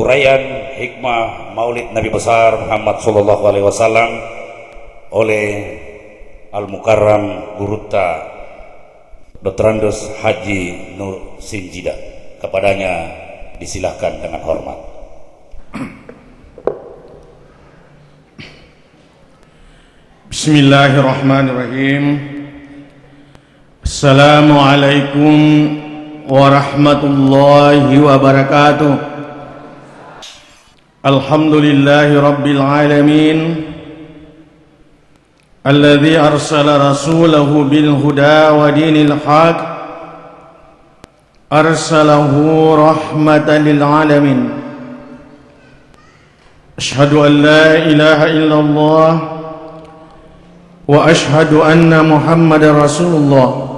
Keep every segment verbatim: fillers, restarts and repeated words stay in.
Uraian hikmah Maulid Nabi Besar Muhammad sallallahu alaihi wasallam oleh Al-Mukarram Gurutta Doktorandus Haji Nur Sinjida. Kepadanya disilahkan dengan hormat. Bismillahirrahmanirrahim. Assalamualaikum warahmatullahi wabarakatuh. Alhamdulillahi rabbil alamin. Alladzi arsala rasulahu bil huda wa dinil haq. Arsalahu rahmatan lil alamin. Asyhadu an la ilaha illallah wa asyhadu anna Muhammadar Rasulullah.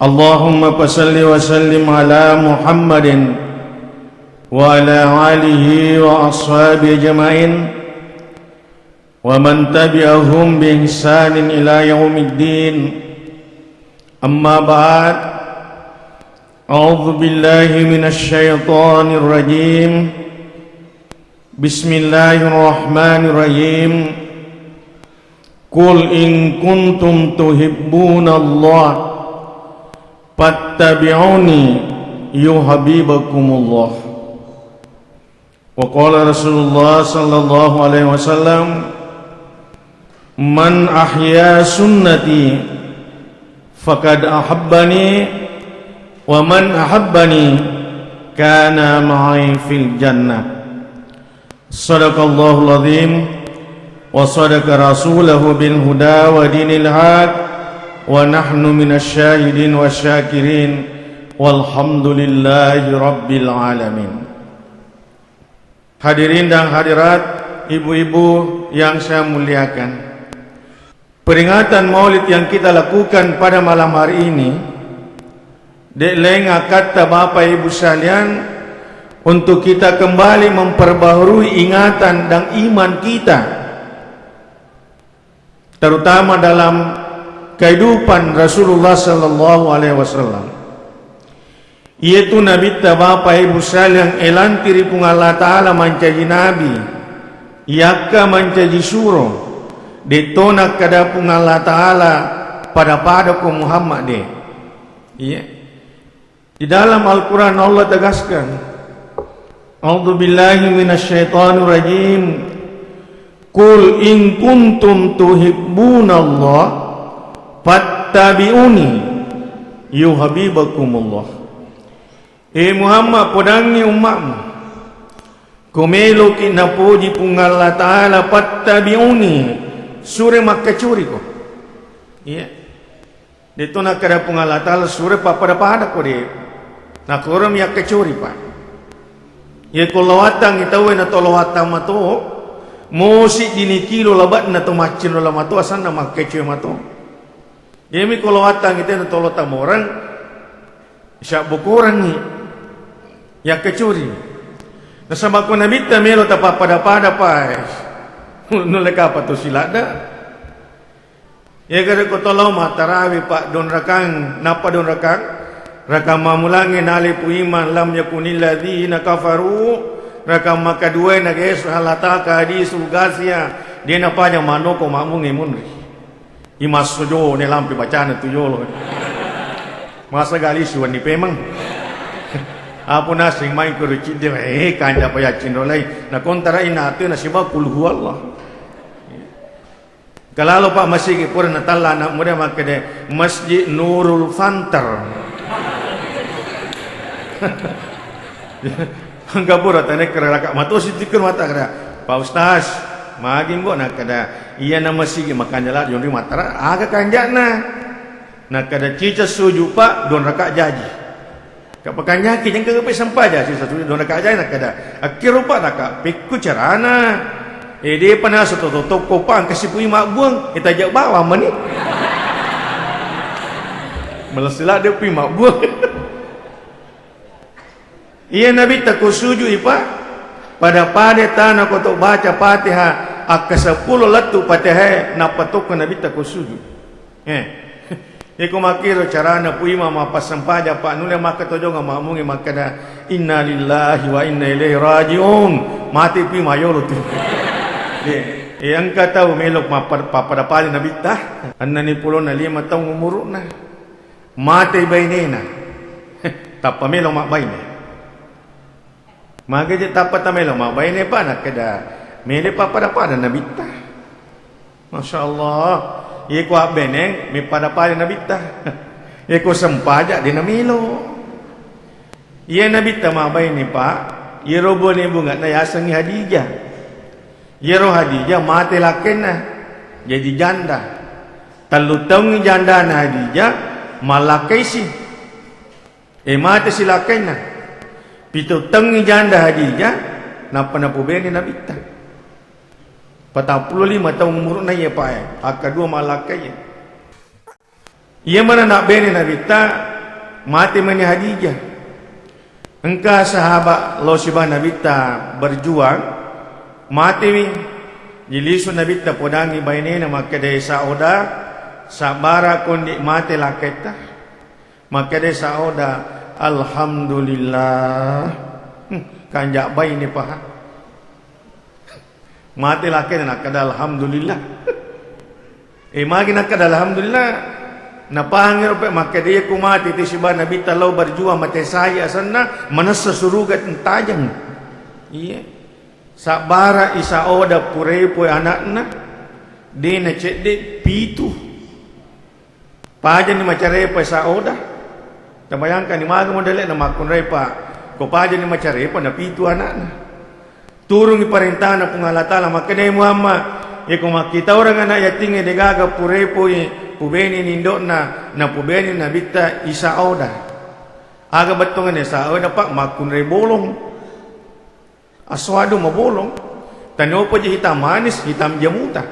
Allahumma fasalli wa sallim ala Muhammadin wa ala alihi wa ashabihi ajmain. Wa man tabi'ahum bi ihsanin ila yaumiddin. Amma ba'd. A'udzu billahi minasy syaithanir rajim. Bismillahirrahmanirrahim. Qul in kuntum tuhibbunallah fattabi'uni yuhibbukumullah. Wa qala Rasulullah sallallahu alaihi wasallam, "Man ahya sunnati faqad ahabbani, wa man ahabbani kana ma'i fil jannah." Sadaqallahul azim wa sadaqa rasulahu bil huda wa dinil haq wa nahnu minasy syahidin wasy syakirin walhamdulillahi rabbil alamin. Hadirin dan hadirat, ibu-ibu yang saya muliakan. Peringatan Maulid yang kita lakukan pada malam hari ini, de' lain akkatta Bapak Ibu sekalian, untuk kita kembali memperbaharui ingatan dan iman kita. Terutama dalam kehidupan Rasulullah sallallahu alaihi wasallam. Iyetu Nabitta Bapa Ibu saleng elantiri Puang Allah Ta'ala mancaji nabi, yakka mancaji suro, de'tona kada Puang Allah Ta'ala pada-pada ko Muhammad de. Iya. Di dalam Al-Quran Allah tegaskan, "A'udzubillahi minasyaitonirrajim. Qul in kuntum tuhibbunallah fattabi'uni yuhibbukumullah." Eh Muhammad, podangngi ummatmu, ko meloki napoji Puang Allah Ta'ala, fattabi'uni, sure makkacuriko. Iya. De'to nakkeda Puang Allah Ta'ala sure pappada-pada ko de. Nakoromi yakkacuri, Pak. Iya ko lawattangngi tauwe na to lawattang mato, mosi dini kilo labatna to maccino la mato asanna makkacue mato. Iyami ko lawattangngi tena to lo tamorang, syabbokorangngi yakkacuri. Nasaba ko Nabitta melo tapappada-pada, Pak. Nulle kapa to siladda. Iyegare ko to lao mattarawe, Pak, donrakang, nappa donrakang, rakang mammulangnge nalepu iman, lam yakunil ladzina kafaru, rakang makaduae na gesu hal ataka hadisul ghasyiah, de napaja manoko mammungnge munri. Imassojo ne lampe bacana tu jolo. Masa gali siwenni pemeng. Apa naseng mai ko rucidde, eh, kanja pa yaccing rolai. Na kontara ina atu na siba kul huwallah. Kalalo, Pak, masigi pura natalla anak muda makkeda Masjid Nurul Fanter. Engka pura tanekkere raka matosi tikkun mata kada, "Pak Ustaz, magi, Mbok?" Nakkeda, "Iyana masigi makanja la jonri matara, aga kanja'na?" Nakkeda, "Cica suju, Pak, dua raka jaji." Ka pakanyaki jengka pe sempaja sisa tuli dona kajai nakkeda, "Akkiro, Pak, naka pekku carana." Eh, depa naso to, to, tokko, Pak, engka sipui mabbuang, eh, taja bawang mani. Malessi ladde pui mabbuang. Iya Nabitta ko sujui, Pak. Pada-pada tana ko to baca Fatihah, akka seppulo lettu Fatihah, nappa tokko Nabitta ko sujui. Eh. Iko makkiro carana pui ma-, mappassempajang, Pak, nulle makkatojongeng mammungi makkeda, "Inna lillahi wa inna ilaihi raji'un." Mate pui mayolo tu. Eh, eh, engka tau melo mappa-, pappada-pada Nabitta. Ennani pulona lima taung umuru'na. Mate bainena. Tappa melo mabbaine. Mage je tappa tamelo mabbaine, Pak, nakkeda, "Mele pappada-pada Nabitta." Masya Allah. Iye ko abbeneng, meppada-pada Nabitta. Iye ko sempaja de namelo. Iye Nabitta mabbaine, Pak, iyero bone bunga na yasengngi Hadijah. Iyero Hadijah mate lakkenna, jadi janda. Tellu taungngi jandana Hadijah, mallakkaisi. Eh, mate silakkainna. Pitu taungngi janda Hadijah, nappa napubene Nabitta. Patappulo lima taung umuru'na iye, Pak, e. Akkadua mallakkai. Iya mana nabbene Nabitta, mate mani Hadijah. Engka sahaba lao siba Nabitta berjuang, matewi. Jilisu Nabitta podangi bainena makkeda, "Saoda, sabbara kondi mate lakkaitta." Makkeda Saoda, "Alhamdulillah." Hmm, kanja baine paha. Mate lakkena nakkeda, "Alhamdulillah." Eh, magi nakkeda, "Alhamdulillah." Napahangiro pe makkeda, iya ku mate te siba Nabitta lao berjuang mate sai asenna, manessa suruga tajeng. Iya. Sabbara i Saoda purepoi anakna, de nacedde pitu. Pajani macarepa Saoda. Tabayangkani maga modele'na makkunrai, Pak. Ko pajani macarepa na pitu anakna. Turungi parentana Puang Allah Taala, makkedai Muhammad, iko makkitaureng anak yatingnge degaga purepoi, pubeni nindo'na, na pubeni Nabitta i Saoda. Aga bettuanna Saoda, Pak, makkunrai bolong. Aswadu mabolong. Tani opo je hitam manis, hitam jamuta.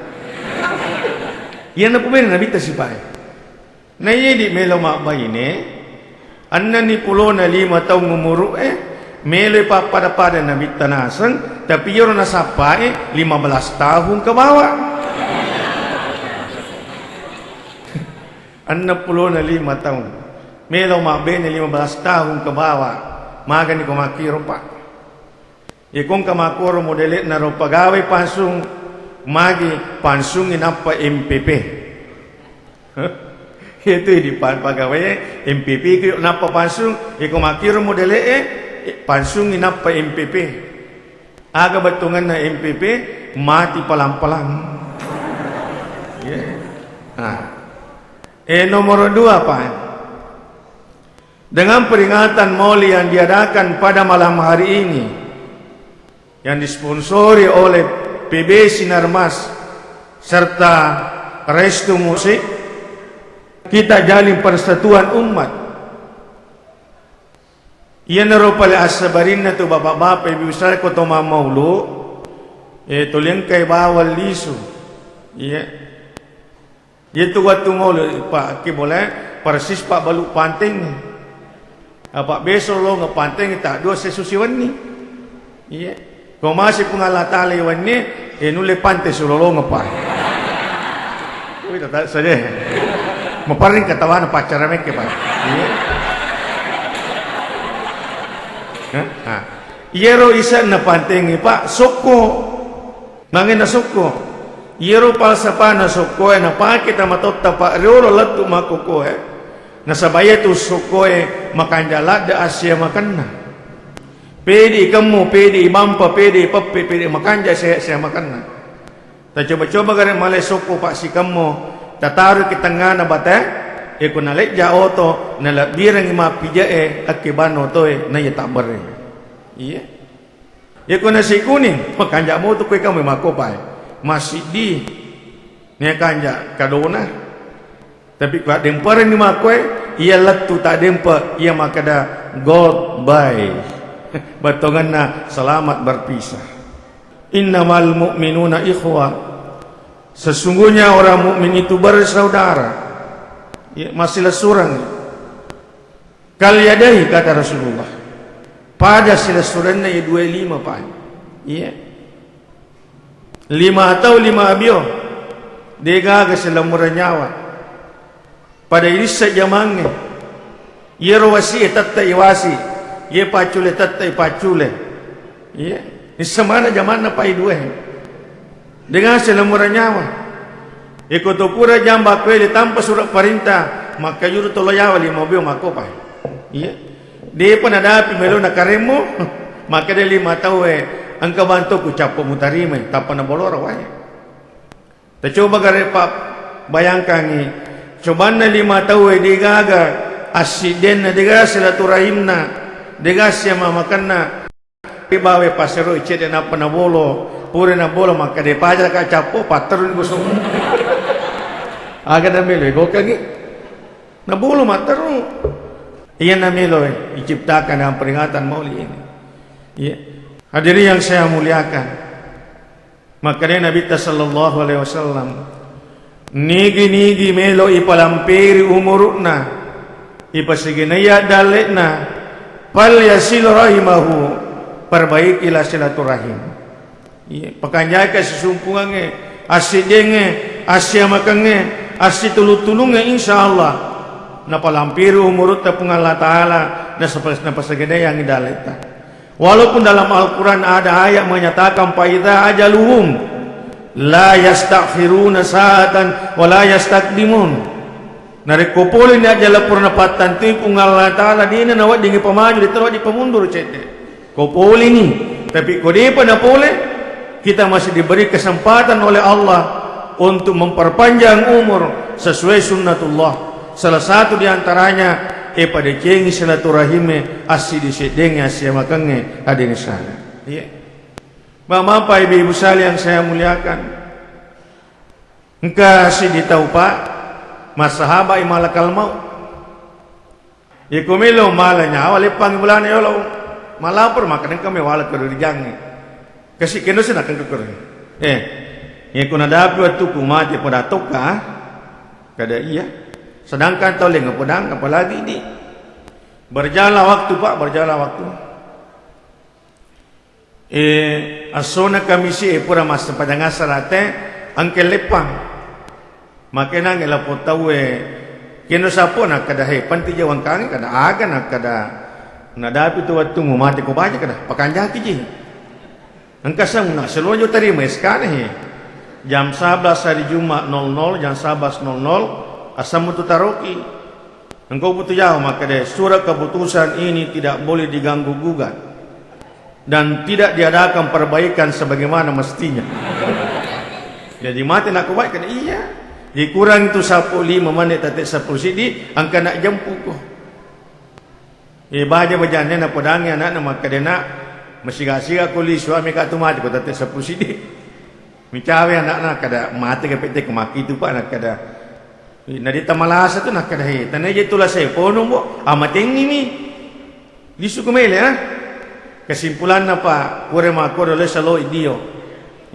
Iyana pubene Nabitta sipae. Na iya di melo mabbaine, ennani pulona lima taung umuru'e, meloi pappada-pada Nabitta naseng, tapi iyaro nasappae lima belas tahun ke bawah. Enneng pulona lima taung. Melo mabbene lima belas tahun ke bawah. Magani ko makkiro, Pak. Iya ko engka makkoro modele'na ro pegawai pansung, magi pansungngi nappa M P P. Itu di pa-, pegawai M P P ko nappa pansung, iya ko makkiro modele'e, pansungngi nappa M P P. Aga bettuanna M P P? Mati palang-palang. Iya. Nah. Eh, nomor dua, Pak. Dengan peringatan Maulid yang diadakan pada malam hari ini, yang disponsori oleh P B Sinarmas serta Restu Musik, kita jalin persatuan umat. Iyanaro pale assabarinna tu bapak-bapak, ibu-ibu saya, ko to mammaulu, eh, tuli engkai bawang lisu. Iya. Iyatu wettu maulu, Pak, ki boleh persis pabbalu panteng. Apa beso lo ngepanteng tak dua sesusi wenni. Iya. Ko masi Puang Allah Taala wenni, eh, nulle pante sulolongeng, Pak. Wih, tata saja. Maparing ketawana pacara mekke, Pak. Iya. Hah? Hah. Iyaro isenna pantengnge, Pak, sokko. Mangena sokko. Iyaro falsafana sokkoe napake tamatotta, Pak, riolo lettu makkokoe. Nasaba iyatu sokkoe makanja ladde assiamakenna. Pede ikemmu, pede ibampa, pede ipeppe, pede makanja sehat-sehat makanna. Tacoba-coba gare male sokko pa sikemmo, tataruki tengngana batae, eko nalejja oto, nalebbirengngi mappije'e, akkebanna otoe, naiya tabberre. Iya. Eko nasi kuning, makanja moto koe kamu makkopae. Masiddi. Nia kanja kadona. Tapi ko addemperengngi makkoe, iya lettu taddempe, iya makkeda goodbye. Battongenna selamat berpisah. Innamal mu'minuna ikhwa. Sesungguhnya orang mukmin itu bersaudara. Ya, massilessureng. Kal yadaihi, kata Rasulullah. Pada silessurenna iya dua lima, Pak. Iya. Lima tau lima abio. Degaga silemmureng nyawa. Pada irissa jamangnge. Iyaro wasi'e tette iwasi. Iye paccule tette ipaccule. Iya. Nissemana jamanna pai dua. Dengan silemmureng nyawa. Iko to pura jamba koe tanpa surat perintah, makkajuru tolo yawa lima beo makkopa. Iya. Depa nadapi melo nakaremmo, makkeda lima tauwe, engka bantu ku cappo mutarima, tappa nabolora wae. Tacoba gare pa bayangkangi, cobanna lima tauwe degaga assiddenna, degaga silaturahimna, degaga siamamakenna. Bawe pasero cedde nappa nabolo, pura nabolo makkeda paja ka cappo patterru ni gosong. Aga namelo gokangi. Nabolo matteru. Iya namelo diciptakan dengan peringatan maulid ini. Iya. Hadirin yang saya muliakan. Makkedai Nabitta sallallahu alaihi wasallam, nigi-nigi melo ipalampiri umuru'na, ipasigenai dalle'na, falyasil rahimahu, perbaikilah silaturahim. Iya, pakanjaka sisumpungangnge, assiddengnge, assiamakengnge, assitulung-tulungnge, insyaallah napalampiri umurutta Puang Allah Ta'ala, nasapa-, napasagenai dalle'ta. Walaupun dalam Al-Quran ada ayat menyatakan, "Faidza ajaluhum la yastakhiruna sa'atan wa la yastaqdimun." Narekko poleni ajala purana pattantui Puang Allah Ta'ala, dena naweddingi pamaju, de' nawedding pamundur cedde. Ko poleni, tapi ko depa napole, kita masih diberi kesempatan oleh Allah untuk memperpanjang umur sesuai sunnatullah. Salah satu di antaranya, e, padecengi silaturahime, assiddi-siddengnge, assiamakengnge, hadirin sekalian. Iya. Bapak-bapak, ibu-ibu sekalian yang saya muliakan. Engka siddi tau, Pak, massahabai malakal maut. Iko melo mala nyawa, leppangi bolana yolo. Malapor maka engka mewala kero rijangnge. Kasi keno sina kengka kero. Eh, iko nadapi wettuku mate pada tokka, ah? Kada iya. Sedangkan tau lenga podang, apalagi di. Berjalan waktu, Pak, berjalan waktu. Eh, essona Kamisi e pura massempajang asara te, engka leppang. Makenangnge lapong tauwe, keno sapo nakkeda, "He, panti je wangkange," kada aga nakkeda, "Nadapi tu wettungngu mate ko baja," kada, "Pakanjaki ji." Engka semna, selonjo tarima S K ne, he. Jam sebelas hari Jumat nol nol, jam sebelas nol nol, asam tu taroki. Engka butu jawab makkeda, surat keputusan ini tidak boleh diganggu gugat dan tidak diadakan perbaikan sebagaimana mestinya. Jadi mate nakko baik kan? Iya. Dikurang tu seppulo lima menit tadi seppulo sidi, engka nak jempuko. Eh, baja-bajanna napodangi anakna makkeda, "Nak, masiga-siga ko lisu, ami ka tu mate ko tette seppulo sidi." Micawe anakna kada mate ke pete ke maki tu, Pak, nakkeda. Eh, nadi tamalasa tu nakkeda, "He, tanaje tu lasai ponong, bo, amatengi mi. Lisu ko mele, ah." Kesimpulanna, Pak, kure makkoro le saloi dio.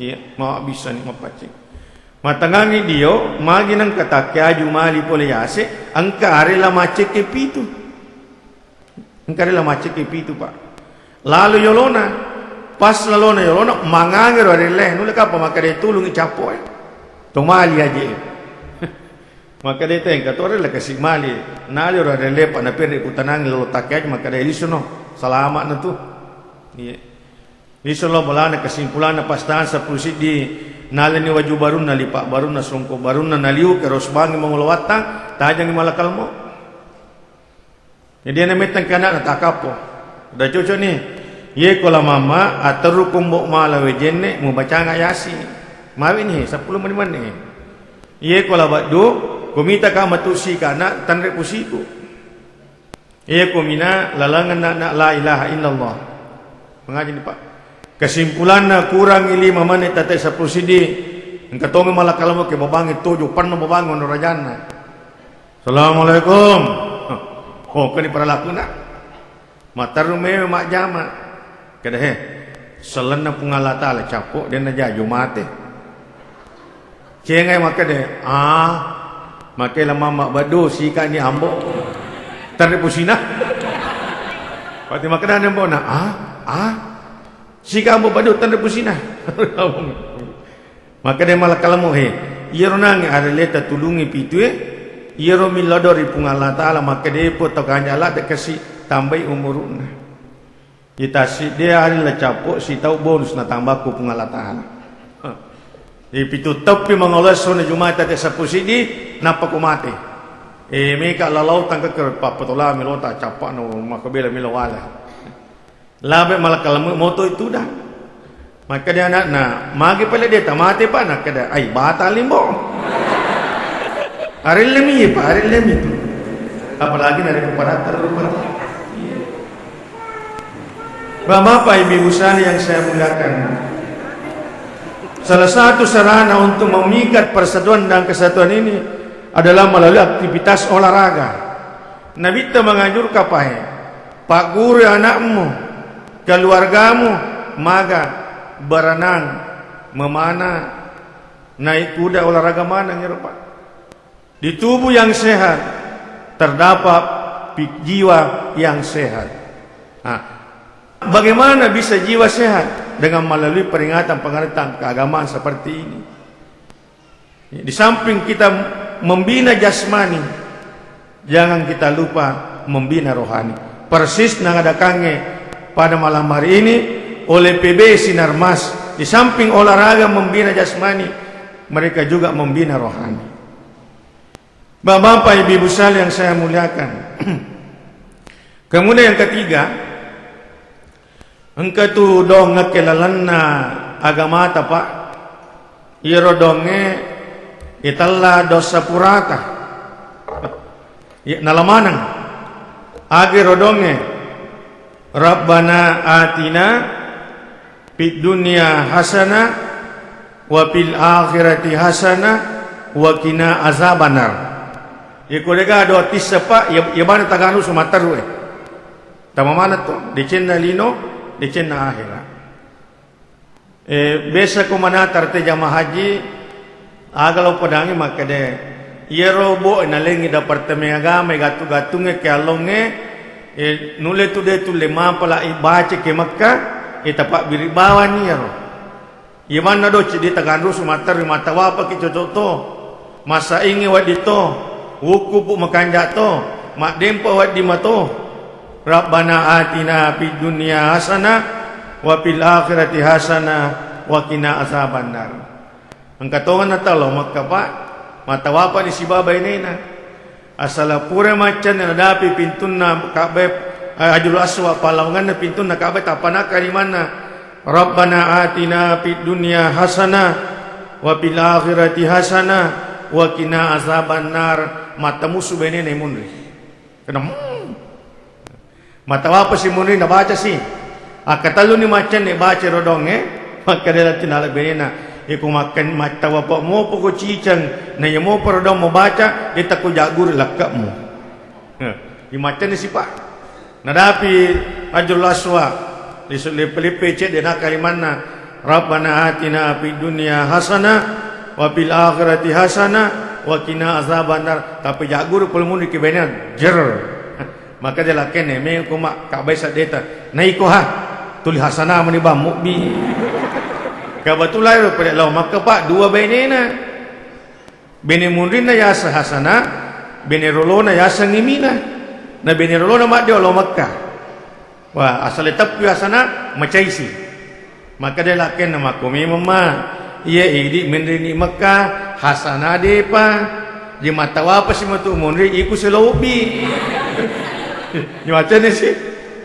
Iya, mau bisa ni mapaccing. Matangangi dio, magi nengka takke aju mali pole yase, engka arella maccekke pitu. Engka rela maccekke pitu, Pak. Lalo yolona, pas lalona yolona, mangangero arelle, nulle kapang makkeda tulungi cappoe. To mali aje. Makkeda tengka to rela kasi mali. Naliro arelle, Pak, naperre kutanangi lalo takke aja makkeda lisuno. Salama'na tu. Iya. Lisu lo bolana, kesimpulanna, pas tahan seppulo siddi, nalani waju barunna, lipa barunna, songko barunna, naliu, keros bangi mangolo wattang, tajangi malakal maut. Jadi, ana metteng kana na takappo. Udah cocok nih. Ye ko la mama, aterru kumbo mala wejenne, mubacanga Yasin. Mawini, seppulo menit mani. Iye ko la baddu, ko mita ka matu sikana, tanre pusiku. Iye ko mina lalangenna na la ilaha illallah. Mengaji ni, Pak. Kesimpulanna, kurangi lima menit tette seppulo siddi. Engka tongi mala kalamu ke babangi tuju, penno babangi ono rajanna. Assalamualaikum. Oh, kani paralakuna. Matteru mewe majjama. Keda, "He, sellenna Puang Allah Taala cappo, denna jaju mate." Cengai makkeda, "Ah, makkeda mamma baddo sikani ambo." Terri pusina. Pati makkeda ambo na, "Ah, ah, sika ambo baddo terri pusina." Makkeda malakalamu, "He, iyaro nange arelleta tulungi pitue, iyaro millodo ri Puang Allah Taala, makkeda epo to kanja ladde kasi tambai umuru'na." Ita sidde arella cappo sitau bonus natambakku Puang Allah Taala. Ipitu teppi mangolo essona Jumata te seppulo siddi, nappa ko mate. E, meka lalau tangke ke pappatola melota cappa no makabela melo wala. Labe malakalamu moto itu dah. Makkeda anakna, "Magi pale de tamate, Pak?" Nakkeda, "Ai, bata limbo." Arellemi, Pak, arellemi itu. Apalagi dari kepala terlalu. Bapak-bapak, ibu-ibu sekalian yang saya muliakan, salah satu sarana untuk memikat persatuan dan kesatuan ini adalah melalui aktivitas olahraga. Nabitta menganjurkan, pahe, pagguru anakmu, keluargamu, maga berenang, memanah, naik kuda, olahraga maneng ero, Pak. Di tubuh yang sehat terdapat pi-, jiwa yang sehat. Nah, bagaimana bisa jiwa sehat? Dengan melalui peringatan-peringatan keagamaan seperti ini. Di samping kita membina jasmani, jangan kita lupa membina rohani. Persis nangadakangnge pada malam hari ini oleh P B Sinarmas, di samping olahraga membina jasmani, mereka juga membina rohani. Bapak-bapak, ibu-ibu sekalian yang saya muliakan. Kemudian yang ketiga, engka tu dongeng ke lalenna agamata, Pak. Iyaro donge itella dosa purata. Iya, nalamaneng. Age ro donge, "Rabbana atina fid dunya hasanah wa fil akhirati hasanah wa qina azabannar." Iko dega do tissa, Pak, ya, ya bana taganu sumatteru e. Tama mana to, decenna lino, decenna akhira. E, biasa ko manata rete jamaah haji, aga lo pedangi makkede, iyaro bo nalengi Departemen Agama, gattu-gattungnge ke allongnge, e, nulle tu de tulle mapala ibaca ke Mekka, e, tapabbiri bawani iyaro. Iya manna do ceddi taganrusu matterru mattawapaki cocok to. Massaingngi wedding to, wukkupu makanja to, maddempa wedding mato. Rabbana atina fid dunya hasanah wa fil akhirati hasanah wa qina azabannar. Engka tongenna tau lao Mekka, Pak, mattawapani sibawa bainena. Asala pura maccanna nadapi pintunna Ka'bah, eh, Hajarul Aswad, pallawangenna pintunna Ka'bah, tappa nakka limanna, "Rabbana atina fid dunya hasanah wa fil akhirati hasanah wa qina azabannar." Mattamusu benena imunri. Kena, hmm. Mattawapasi munri nabaca si. Akkatelluni maccanna baca rodongnge, makkeda tinala benena, "Iko makken mattawapa mopo ko ciceng, na iya mopo rodong mabaca, de takko jagguru lakke'mu." Heh, imaccanni sipa. Nadapi Hajarul Aswad, lisu-, lippe-lippe cedde na kalimanna, "Rabbana atina fid dunya hasanah wa fil akhirati hasanah wa qina azabannar." Tapi jagguru pole munri ki benena, jer. Makkeda lakkenne, "Meko ma kabbai seddeta." "Naiko ha, tuli hasanah mani bang mubbi." Kebetulan ero pole lao Mekka, Pak, dua benena. Bene munrinna yaseng Hasanah, bene rolona yaseng Iminah. Na bene rolona madde lao Mekka. Wah, asale teppu Hasanah, macaisi. Makkeda lakkenna, "Makko memeng ma, iya idi menrini Mekka, Hasanah depa, di mattawapasi matu munri iku selobbi." Di macane si.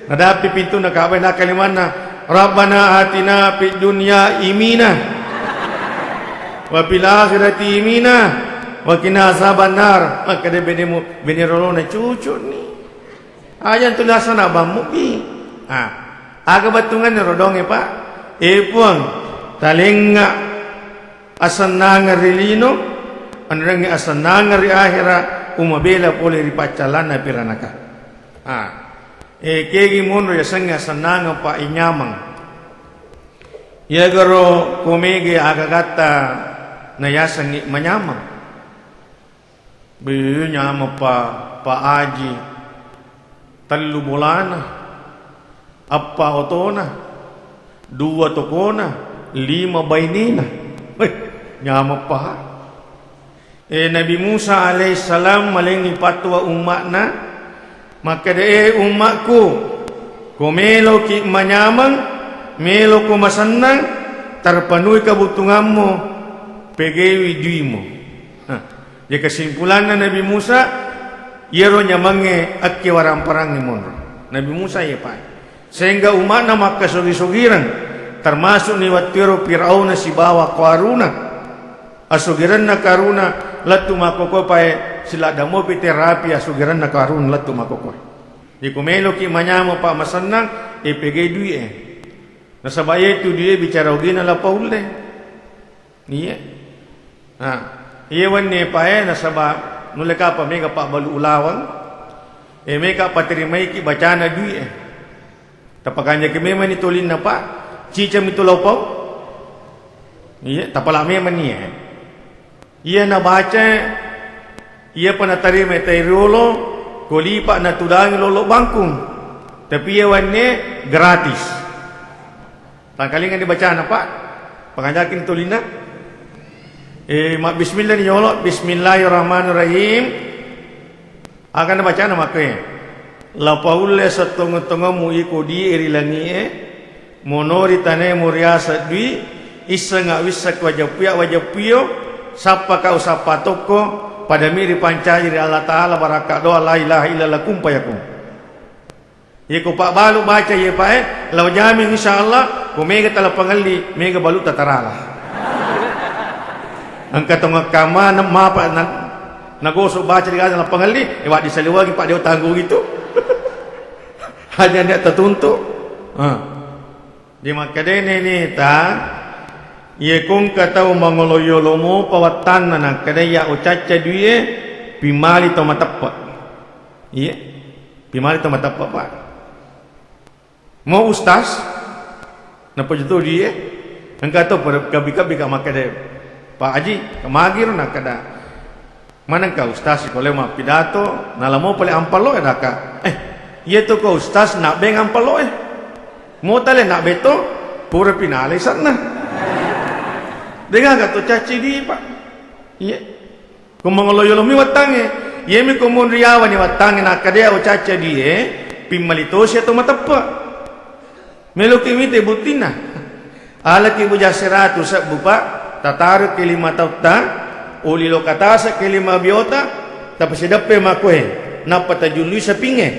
Nadapi pintunna Ka'bah na kalimanna, "Rabbana atina fid dunya imina." Wa fil akhirati qina wa qina azabannar. Makkeda benemu, bene rolona cucuni. Aja tuli asana bammu bi. Ah, aga bettuanna ro donge, Pak? E Puang, talengnga asennangeng ri lino, anrengngi asennangeng ri akhera, umabela pole ri paccallanna piranaka. Ah, e kegi monro yasengnge asennangeng, Pak, inyameng. Iyagaro ko mega agagatta nayasengngi manyameng. Be, nyameng pa, Pa Aji, tellu bolana, eppa otona, dua tokona, lima bainena. Weh, nyameng pa. E, Nabi Musa alaihissalam malengngi pattua umma'na, makkeda, "E umma'ku, ko meloki manyameng, meloko masennang, terpenuhi kebutuhanmu, pegaiwi duimu." Nah, jadi kesimpulanna Nabi Musa, iyaro nyamengnge akke waramparangnge monro. Nabi Musa iya pae. Sehingga umma'na makkasogi-sogireng, termasuk ni wettuero Firauna sibawa Qaruna. Asogirenna Qaruna lettu makkokkoe pae, siladda mopi terapi asogirenna Qaruna lettu makkokkoe. Jadi ko meloki manyameng, Pak, masennang, e pegai dui'e. Nasaba iyatu dui'e bicara ogina la paulle. Iya. Nah, iya wenni pae nasaba nulle kapa mega pabbalu ulaweng. E mega paterimaiki bacana dui'e. Tapakanjaki memang ni tolinna, Pak. Cicami tu laupau. Iya, tapala memang ni, eh. Iya nabaca, iya pa natarima tai riolo, ko lipa natudangi lolo bangkung. Tapi iya wenni gratis. Tangkalinga ni bacana, Pak. Pangajakin tulinna. Eh, ma bismillah ni yolo. Bismillahirrahmanirrahim. Agana bacana makkoe. La paulle settonge-tongemmu iko die ri langie, monori tanae muriasa dui, issenga wissakko wajappuya wajappuyo, sappaka usappa tokko, padami ripancaji ri Allah Ta'ala barakka doa la ilaha illallah kun fayakun. Iyako pabbalu baca iye pae, lao jaming insyaallah, ko mega tala pangelli, mega balutta tarala. Engka tongekkamma na-, mapa na-, nagoso baca di gajang la pangelli, e waddi saliwangi pa deo tanggung itu. Hanya niat tertuntuk. Ha. Di makkedene ni ta, iye kongka tau mangolo-yolo mopa wattanna nakkeda iya ucacca duie, pimali to mateppe. Iye. Pimali to mateppe, Pak. Mau ustaz? Nappa jutu die? Engka to pada kebbi-kebbi ka makkeda, Pak Haji, kemagiro nakkeda. Manengka ustaz ko leo mappidato, nala mo pale ampalo e daka. Eh, iya to ko ustaz nabbeng ampalo e. Mo tale nabbe to, pura pinale sanna. Degaga to caci di, Pak. Iya. Ko mangolo-yolomi wettangnge, iyemi ko monri yawani wettangnge nakkeda ucacca die, pimmali tosi atau mateppe. Meloki mite buttinna. Alaki buja seratu sebbu, Pak, tataruki lima tautta, uli lokatasa ke lima biota, tapasideppe makoe, nappa tajunui sapingnge.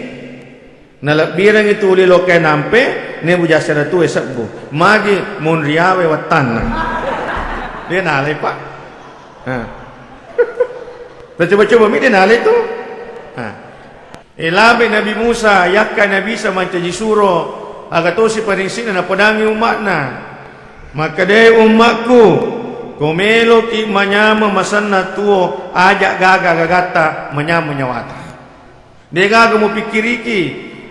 Nalebbirengngi tuli lokae nampe, ne buja seratue sebbu. Magi monriawe wettanna. De nalai, Pak. Ha. Tacoba-coba mi de nalai tu. Ha. Elabe Nabi Musa, yakka Nabi Isa mancaji suro, aga tosi parinsikna napodangi umma'na. Makkedai umma'ku, ko meloki manyameng masenna tuo, aja gaga gagatta manyameng nyawata. Degaga mupikkiriki,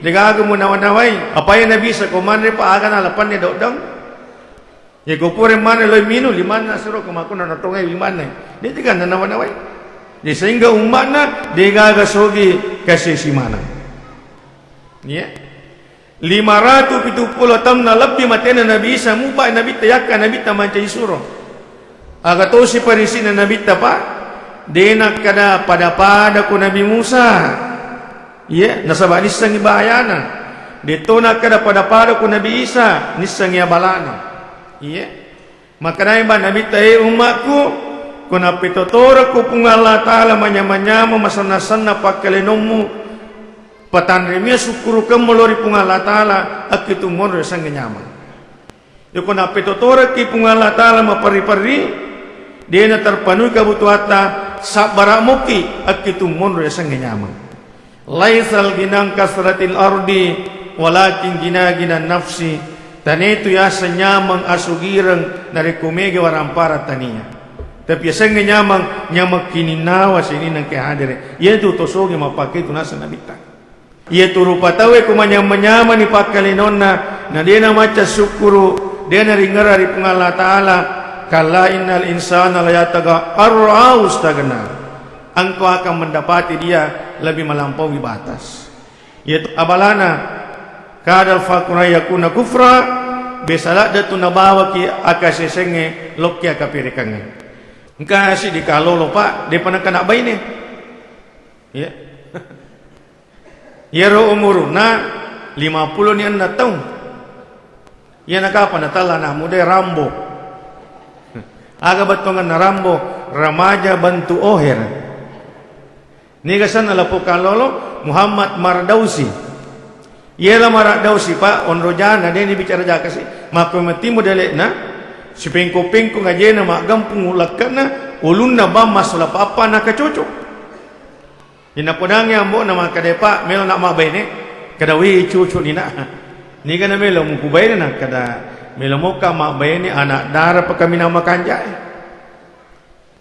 degaga munawa-nawai. Apae Nabi Isa ko manre pa aga nalapanne doddong? Yako pura manre loi minung, limanna suro ko makkuna natongai limanna. De degaga nanawa-nawai. De sehingga umma'na degaga sogi kasesi maneng. Iya. Lima ratu pitu pulo taunna lebbi matena Nabi Isa, mupa Nabitta yakka Nabitta mancaji suro. Aga tosi parinsikna Nabitta, Pak? De nakkeda pada-pada ku Nabi Musa. Iya, nasaba nissengngi bahayana. De to nakkeda pada-pada ku Nabi Isa, nissengngi abalana. Iya. Makkedai ba Nabitta, "E umma'ku, ko nappetotorekko Puang Allah Ta'ala manyameng-nyameng masenna-senna pakkalenommu, patanremia sukkurukemmu lao ri Puang Allah Ta'ala, akkitu monro yasengnge nyameng." Yako nappetotorekki Puang Allah Ta'ala maperri-perri, Dena terpenuhi kebutuhatta, sabbara muki akkitu monro yasengnge nyameng. Laisal ghina an kasratil ardi, walakin ghina ghina nafsi. Tanetu yaseng nyameng asugireng narekko mega warampara tania. Tapi yasengnge nyameng, nyameng kininnawa sininna engka hadere. Iyatu tosoge mappaketu naseng Nabitta. Iyatu rupa tauwe ko manyameng-nyameng ni pakkalinonna, na dena macca sukkuru, dena ringera ri Puang Allah Ta'ala, kalla innal insana layatagha arra'ahu istaghna. Engkau akan mendapati dia lebih melampaui batas. Iyatu abalana, kadal faqru an yakuna kufra, besa ladde tu nabawaki akasisengnge lokki akaperekangnge. Engka siddi kalolo, Pak, depa nakana baine. Iya. Iyaro umuruna lima pulo ni enneng taung. Iyana kapang natella anak muda Rambo. Aga bettuangenna Rambo, remaja bentuk oher. Niga senna lapong kalolo, Muhammad Mardausi. Iyala Mardausi, Pak, onro jana, deni bicara jakasi. Makko matimu dele'na, sipengko-pengko ngajena maggampung ulakke'na, ulunna bang masula pappa nakacoco. Inappodangngi ambo'na makkeda, "Pak, melo na mabbaine?" Kada, "Wih, cucu ni nak." Niga na melo muku baine, nakkeda, "Melo moka mabbaine anak dara pakaminang makanja'e."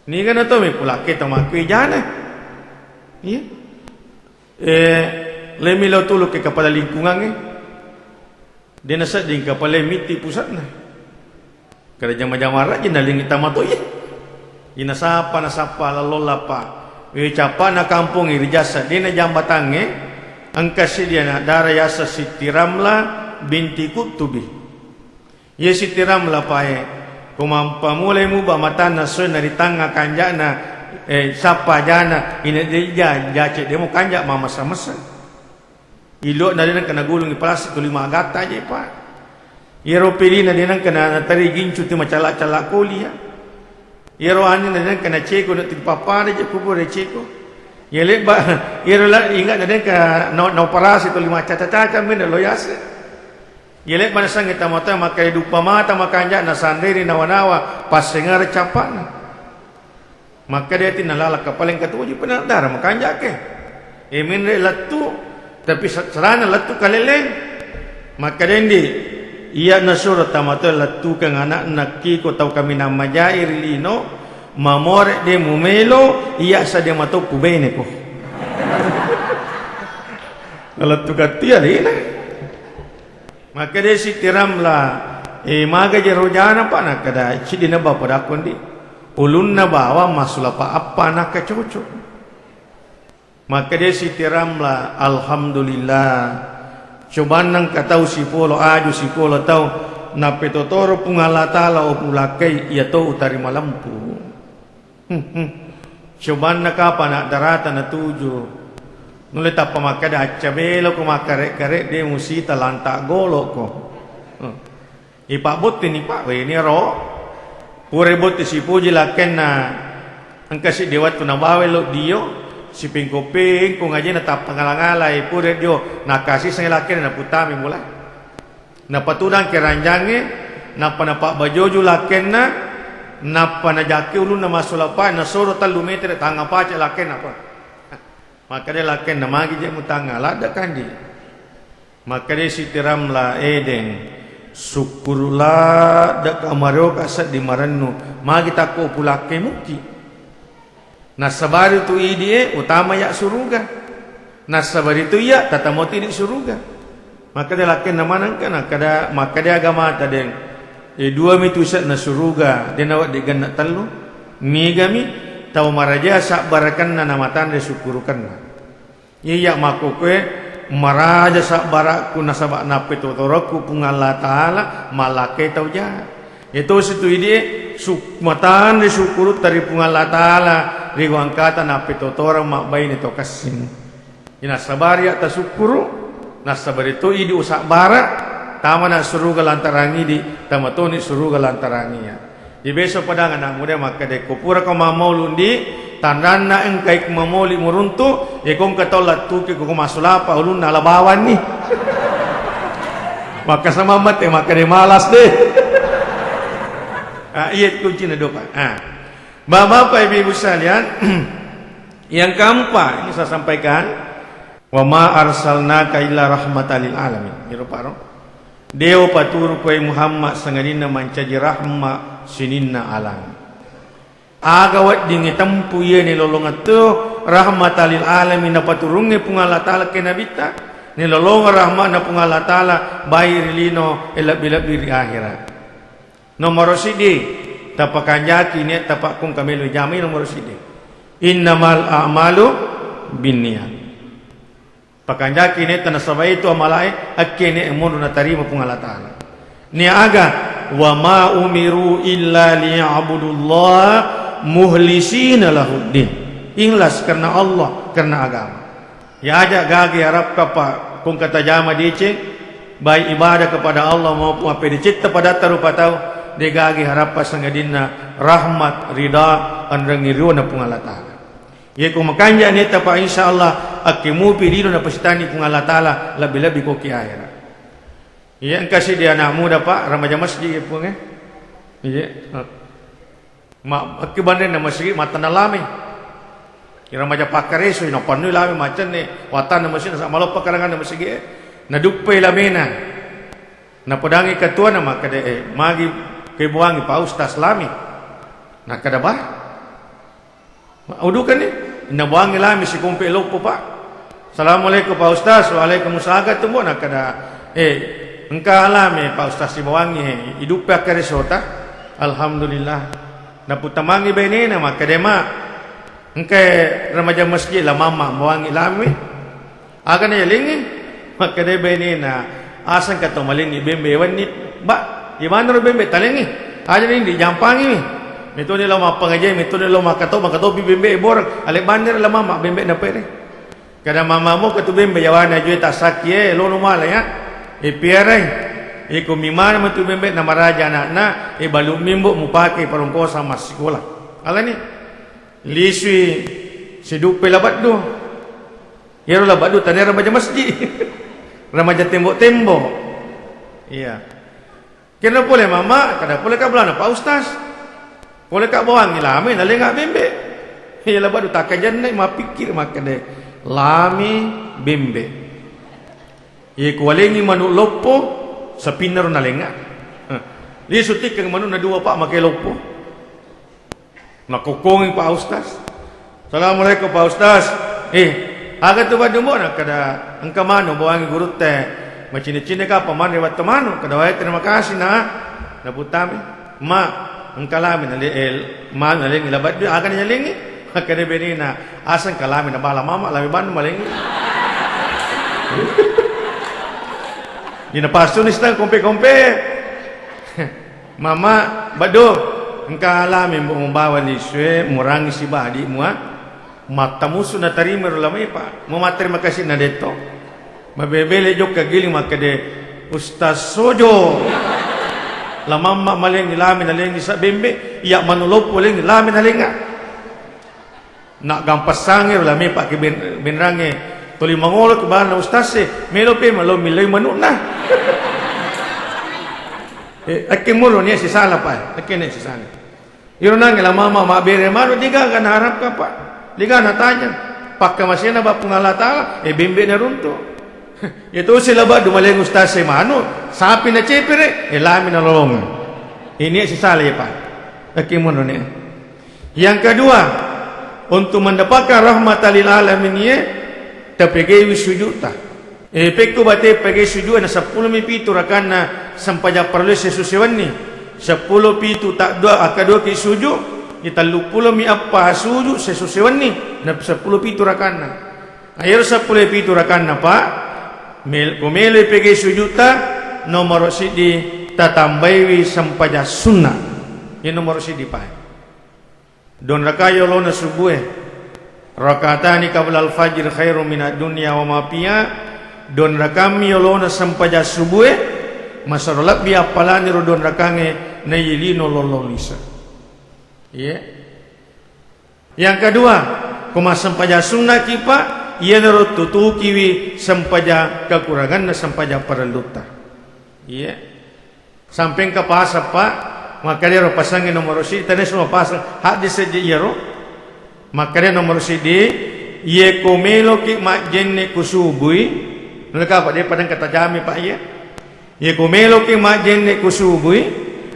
Niga na to mepulakke tau makkui jana. Iya. Eh, lemi lo tulu ke kepala lingkungan, eh. Dena sedding kapale mitti pusatna. Kada jama-jama rajin nalingi tama to iye. Ina sapa nasappa lallong lappa. We cappana kampong iri jasa dena jambatangnge engka siddi anak dara yasa Sitti Ramla binti Kuttubi. Iye Sitti Ramla pae ko mampamulai muba matanna soe naritangnga kanja'na, eh, sappa jana ina de ja-, jace demo kanja mamasa-masa. Ilo'na de nengka nagulungi plastik tuli magatta aja, Pak. Iyaro pelina de nengka na-, natari gincu ti macalla-calla koli, ya. Iyaro anina de nengka naceko na tuli pappada je kubur ceko. Ya lebba, iyaro la inga na de nengka na, naoperasi tuli macaca-caca mena lo yase. Ya lebba nasangi tama-tama makkeda duppa mata makanja nasanreri nawa-nawa passengara cappana. Makkeda ati nalala kapaleng katuju pena dara makanjake. E menre lettu, tapi sa-, sarana lettu kaleleng. Makkeda ndi, iya nasuro tamato lettukeng anakna kiko tau kaminang majai ri lino, mamore de mumelo, iya sadia matoppu bene ko. Nalettu kattu ya lina. Makkeda Sitti Ramla, e, maga je rojana, Pak? Nakkeda, siddi na bapa dakko ndi. Ulunna bawang massulapa appa nakka cocok. Makkeda Sitti Ramla, alhamdulillah. Cobanna engka tau sipolo aju sipolo tau nappetotoro Puang Allah Taala upulakkai iya to utarima lempu. Hmm, hmm. Cobanna kapang anak darata natuju. Nulle tappa makkeda, "Acca belo ko makkare-kare de musita lanta golo ko." Hmm. Ipabbotti ni, Pak, weni ro. Pura botti sipuji lakkenna engka siddi wettu nabawa lo dio, sipengko-pengko ngajena tappa ngala-ngala, e, pura dio nakasiseng lakkenna naputami mulai. Napatudang keranjangnge, nappa napabbajoju lakkenna, nappa najakke ulunna massulapa, nasoro tellu metere, tangnga pace lakkenna, Pak. Makkeda lakkenna, "Magi je mutangnga, ladde kandi." Makkeda Sitti Ramla, "Edeng, sukkuru ladde ka mario ka seddi marennu, magi takko pulakke mukki." Nassabari tu idi e, utama ya suruga. Nassabari tu iya, tatamoti di suruga. Makkeda lakkenna manengka, nakkeda, makkeda agamata deng. E, dua mi tu ise'na suruga, de nawedding genna tellu. Migami tau maraja sabbarakenna namatanre sukkurukenna. Iya makkokkoe maraja sabbarakku nasaba nappetotorokku Puang Allah Taala, mallakke tau jahat. Iyatosi tu idi e, suk-, matanre sukkurutta ri Puang Allah Taala, ri wangkata nappetotoreng mabbaine to kessing. Inassabari ya tasukkuru, nassabari to idi usabbara, tamana suruga lantarangi di, tamatoni suruga lantarangi ya. Di beso padang anak muda makkeda, ko pura ko mammaulu ndi, tanranna engkai ko mammauli muruntu, e ko engka tau lattuki ko masulapa ulunna ala bawanni. Makkasamang mate makkeda malas deh. Ah, iya kuncina dopa. Ah. Bapak-bapak, ibu-ibu sekalian, yang keempat ini saya sampaikan, "Wa ma arsalnaka illa rahmatan lil alamin." Iro paro. Dé upaturu koé Muhammad sangadinna mancaji rahma sininna alam. Aga wedding itempu iyaé nilolongeng to rahmatan lil alamin napaturungngi Puang Allah Taala ké Nabitta, nilolongeng rahmatna Puang Allah Taala baik ri lino, eh, lebbi-lebbi ri akhirat. Nomoro siddi, tapakanjaki niat tapakkung kamelo jamai nomoro siddi. Innamal a'malu binniyat. Pakanjaki niatta nasaba itu amalae akkene monro natarima Puang Allah Taala. Nia aga, "Wa ma umiru illa liya'budullaha muhlisina lahuddin." Ikhlas karena Allah, karena agama. Ya aja gage harapka pa kung katajama deceng, baik ibadah kepada Allah maupun appedecetta padatta rupa tau, de gage harappa sangadinna rahmat, ridha, anrengngi riona Puang Allah Taala. Iye ko makanja niatta pa, insya Allah, akke mupi lino napasitanni Puang Allah Taala, lebbi-lebbi ko ki akhirat. Iya engka siddi anak muda, Pak, remaja masjid ya, Puang, eh. Iya. Ma, akki banrenna masigi mattanna lame. Ira maja pakkareso, ina pannui lame macenni, wattanna masigi, nasa maloppa karanganna masigi, eh. Naduppai lamena. Napodangi katuana makkeda, eh, magi kebuangi Pak Ustaz lame. Nakkeda, "Bah, udukanni." Nabuangi lame sikompe loppo, Pak. "Assalamualaikum, Pak Ustaz." "Waalaikumsalam." Aga tu, Mbok? Nakkeda, "Eh, engka lame, Pak Ustaz, sibawangi, eh, iduppe akkaresota." Alhamdulillah. Naputamangi bainena, makkeda, "Ma, engka remaja masjid la mamma bawangi lame." Aga nayalengngi? Makkeda bainena, "Asengka to malengngi bembe wenni, Mbak? Imanaro bembe talengngi? Aja ni dijampangi mi. Metoni lao mappangajian, metoni lao makkato, makkatopi bembe boreng. Ale bannere la mamma bembe napere." Kada mamamo katu bembe yawana jue tasakki, eh, lono mala ya. Eh, piarai. Iko mimana metu bembe namaraja anakna, eh, balu mimbo mupake parongkosa massikola. Alani, lisui siduppe labaddu. Iyaro labaddu tania remaja masjid. Remaja tembok-tembok. Iya. Kena pole mama, kada pole ka bolana Pak Ustaz. Pole ka bawangi lame, nalenga bembe. Iya labaddu takkajanna mapikkir makkeda lame bembe. Iya kuwalengi manu loppo, sapinnaro nalenga. Heh. Lisu tikkeng manuna dua, Pak, make loppo. Nakokkongi Pak Ustaz. "Assalamualaikum, Pak Ustaz." "Eh, aga tu baddu, Mbok?" Nakkeda, "Engka manu bawangi gurutta. Macinne-cinne ka pamanre wattu manu." Kada wae, "Terima kasih, Nak." Naputami, "Ma, engka lame nale-, eh, manu nalengi labaddu, aga nalengi?" Makkeda benena, "Aseng ka lame nabala mama, lame bannu malengi." Dina passuni setengah kompe-kompe. "Mama, baddo, engka lame Mbok mubawa lisue, murangi siba adikmu, ah. Mattamusu natarima ro lame, Pak. Mau matterima kasih na detto." Mabele-bele jokka giling makkede, "Ustaz Sojo. La mamma malengi lame nalengi sabembe, iya manu loppo lengi lame nalenga." Naggampassangngi ro lame pakke ben-, benrangnge. Tuli mangolo ke bana ustaz e, melo pe malo millai manukna. Eh, akke muro nia sisala, Pak. Akke nia sisala. Iro nangnge la mama mabbere manu, degaga naharapkan, Pak. Degaga natanya. Pakkamasena ba Puang Allah Taala, eh, bembe naruntu. Iya tosi la baddu maleng ustaz e manu, sapi nacepere, eh, lame nalolongeng. Ini sisala ya, Pak. Akke muro nia. Yang kedua, untuk mendapatkan rahmatan lil alamin iye, tapegaiwi sujudta. Eh, pekko bate pegaiwi sujud na seppulo mi pitu rakanna sempajang parellu sesusi wenni. Seppulo pitu ta dua, akka dua ki sujud, di telluppulo mi eppa sujud sesusi wenni, na seppulo pitu rakanna. Nah, iyaro seppulo pitu rakanna, Pak, mel-, ko meloi pegaiwi sujudta, nomoro siddi tatambaiwi sempajang sunna. Iya nomoro siddi, Pak. Dua rakaat yolona subue. Rakatani qablal fajr khairum minad dunya wa ma fiha. Dua rakaat mi yolona sempajang subue, masero lebbi appalani ro dua rakaangnge naiya lino lollong lisa. Iya. Yang kedua, ko massempajang sunnaki, Pak, iyanaro tutukiwi sempajang kekuranganna sempajang parellutta. Iya. Sampai engka pasang, Pak, Makkedaro pasangnge nomoro siddi, tania semua pasang, haddese je iyaro. Makkeda nomoro siddi, iye ko meloki majjenne kusubui, nulaka apa de padang katajami, Pak, iye. Iye ko meloki majjenne kusubui,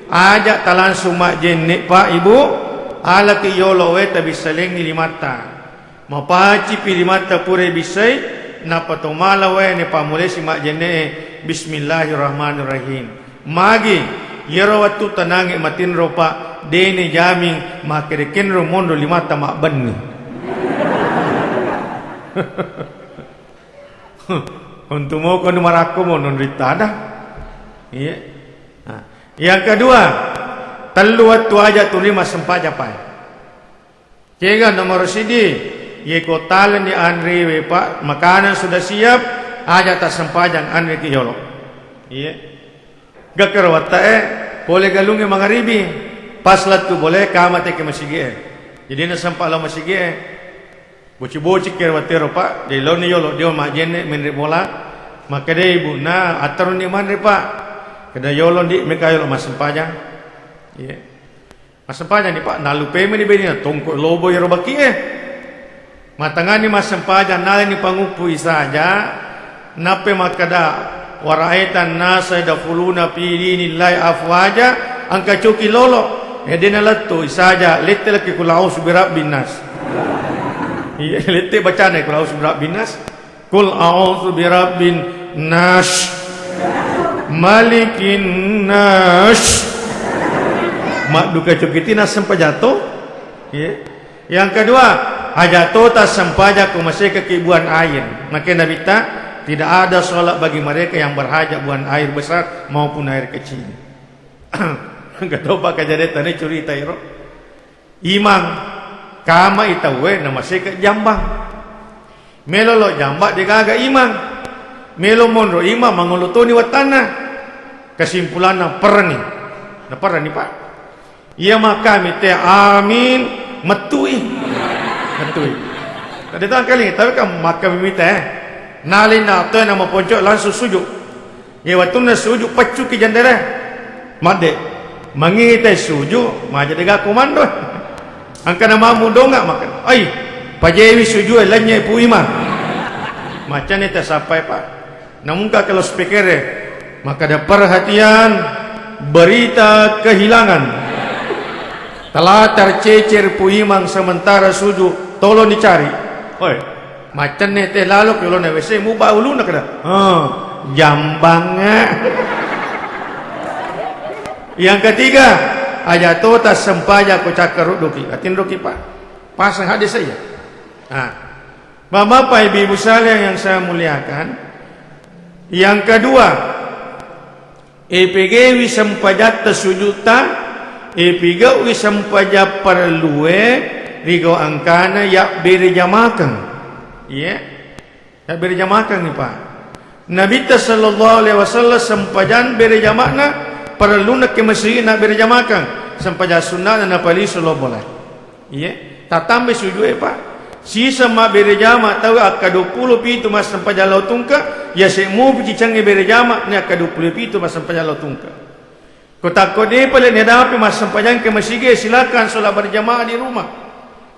aja talangsung majjenne, Pak, Ibu, alaki yolo wae tabissalengi limatta. Mapacipi limatta pura ibissai, nappa tomala wae ne pammulesi majjenne, Bismillahirrahmanirrahim. Magi, iyaro wettu tanangnge matinro, Pak, dene jaming makkeda kenro monro limatta mabbenni. Untu moko nu marakko mo nonritta ada. Iya. Nah, yang kedua, tellu wettu aja tuli massempajang, Pak. Kega nomoro siddi, iye ko taleni anrewe, Pak, makanan sudah siap, aja tassempajang, anreki yolo. Iye. Gakkero wattae, pole galungnge mangaribi, pas lettu bole, kama teke masigie. Jadi nasempa lao masigie. Boci-boci kero wattero, Pak, de laoni yolo, dio majjenne, menre bola. Makkeda ibuna, attaroni manre, Pak. Keda yolo, Ndi, meka yolo massempajang. Iye. Massempajang ni, Pak, nallupai meni benina tongko lobo iyaro bakie. Matangani massempajang, nalani panguppu isaja, nappai makkeda, "Wara'aitan nasa yadkhuluna fi dinillahi afwaja," engka coki lolo. Eh, de nalettu isaja, lette laki kul a'udzu birabbin nas. Iya, lette bacana kul a'udzu birabbin nas. Qul a'udzu birabbin nas, malikin nas. Madduka cokiti nassempajang to. Iya. Yang kedua, aja to tassempajang ko maseka ki buang air. Makanya Nabitta, "Tidak ada sholat bagi mereka yang berhajat buang air besar maupun air kecil." Engka topa kejadian tadi curita iro. Imang, kamai tauwe namaseke jambang. Melo lo jambang degaga imang. Melo monro imang mangolo toni wattanna. Kesimpulanna perni. Na perni, Pak. Iya makkami te amin mettui. Mettui. Tadi tangkali, tapi kan makkami mita, eh. Nalina toya namaponco langsung sujud. Iye wettunna sujud paccuki jendere. Madde. Mangitai sujud, maja dega komando. Angkana mamu donga makan. Ai, pajewi sujud e lennye pu imang. Macane tasappai, Pak. Namungka ke loudspeaker e. Makkada perhatian, berita kehilangan. Telah tercecer pu imang sementara sujud, tolong dicari. Oi. Maccenne te lalo ke ulona W C, muba uluna kada. Oh, jambang. Yang ketiga, aja to tassempajang ko cakkarudduki. Atinroki, Pak. Pasang hadis saja. Nah, Bapak-bapak, ibu-ibu sekalian yang saya muliakan, yang kedua, Ipegewi sempajatta sujutta, ipigauwi sempajang parellue, rigau angkana yabbere jamakeng. Iya, yabbere jamakeng ni, Pak. Nabitta sallallahu alaihi wasallam sempajang bere jamakna, parelluna ke masigi na bere jamakeng, sempajang sunnana napalisu lo bola. Iya, tatambai sujue, Pak. Sisa mabbere jama tau akka duappulo pitu massempajang lao tungke, yase mupi cicengnge bere jama ni akka duappulo pitu massempajang lao tungke. Ko takko depa le nedapi massempajang ke masigi, silakan sholat berjamaah di rumah.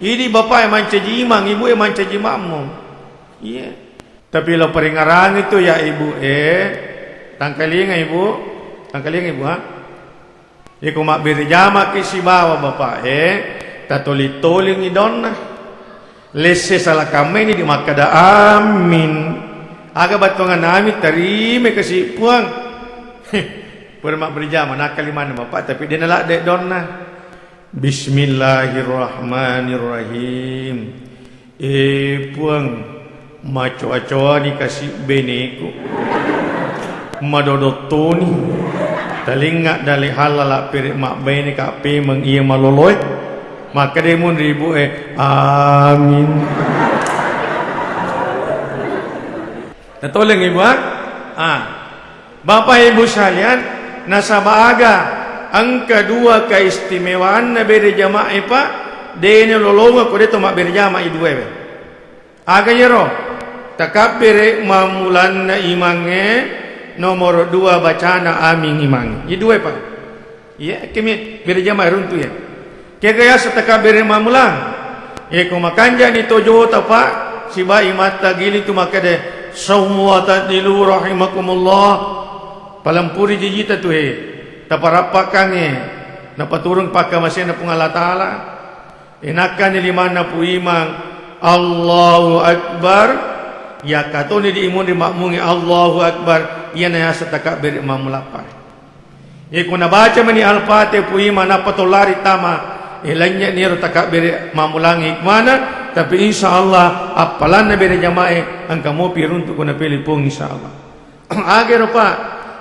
Idi bapak e mancaji imang, ibu e mancaji makmum. Iya. Tapi lo peringarangi tu ya ibu e, tangkalinga ibu, tangkalinga ibu ha. Iko mabbere jamaki sibawa bapak e, tatoli-tolingi donna. Lesse salakammeni di makkada amin. Aga battuanganna amin, tarima kasi puang. Pura mabbere jama, nakkali maneng bapak, tapi de naladde donna. Bismillahirrahmanirrahim. E Puang, macoa-coani kasi beneku. Madodottoni. Talinga dale halala pere mabbene ka pemeng iya maloloe. Makkeda munri ibu e, amin. Natoleng ibu ha? Ah. Bapak Ibu sekalian, nasaba aga engka dua keistimewaanna bere jamaah e, Pak, dene lolonga ko deto mabbere jamaah i dua we. Aga yero? Takabbere mammulanna imangnge, nomoro dua bacana amin imangnge. I dua, Pak. Iya, kemi bere jamaah runtu ya. Kega yaseng takabbere mammulang. Iya, ko makanjani tojota, Pak, sibawa imatta giling tu makkeda, "Saumu wa ta'dilu rahimakumullah." Palempuri jijita tu, he. Taparappakangnge. Napaturung pakkamaseanna Puang Allah Ta'ala. Inakkani limanna Pu Imang, "Allahu Akbar." Yakkatoni di imunri makmungnge, "Allahu Akbar." Iyana yaseng takabbere mammulang, Pak. Iko nabaca mani Al-Fatihah Pu Imang nappa to lari tama, eh, lennye ni ero takabbere mammulangnge hikmana, tapi insya Allah appalanna bere jamae engka mopi runtu ko napele Puang insya Allah. Agero, Pak,